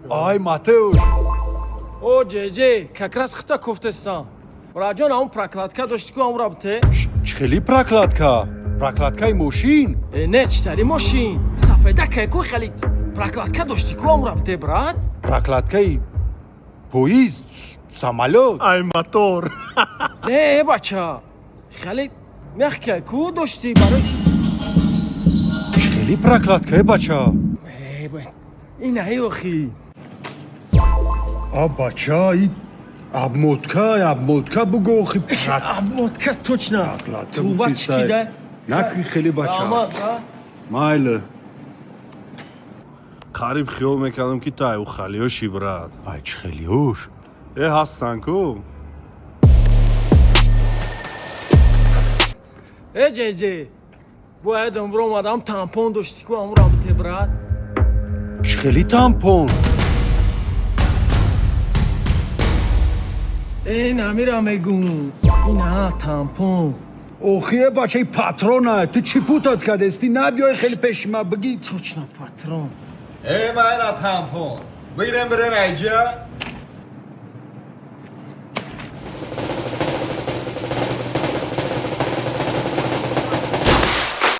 Ай, Матеуш. О, ҷеҷе, как раз хита кофтестам. Браҷон, ҳамун прокладка дошти ку, ҳамура бите. Чӣ хели прокладка? Прокладкаи мошин? Э, не, читари мошин. Сафеда кайку хели прокладка дошти ку, ҳамура бите, брат. Прокладкаи поезд, самолёт? Ай, мотор. Не, бача. Хеле мягкая ку дошти барои. Чӣ хели прокладка, э, бача? Э, ина охи. А, бача, и обмотка, обмотка буго, охи. Обмотка, точно. Прокладка. Трубачки да. Наки хели, бача. Раҳмат, а? Майли. Қариб хиёл мекардам, ки ту ай халиёши, брат. Ай, чӣ хелиёш? Э, ҳастан ку. Э, ҷеҷе. Бояд умро омадам, тампон дошти ку, ҳамура бите, брат. Чӣ хели тампон? Э, намира мегум. Ина тампон. Охи, э, бачаи, патрона. Ту чӣ путать кардести? Набиёй хеле пеши ма бигӣ. Точно, патрон. Э, майна тампон. Бигирем, бирем айҷа.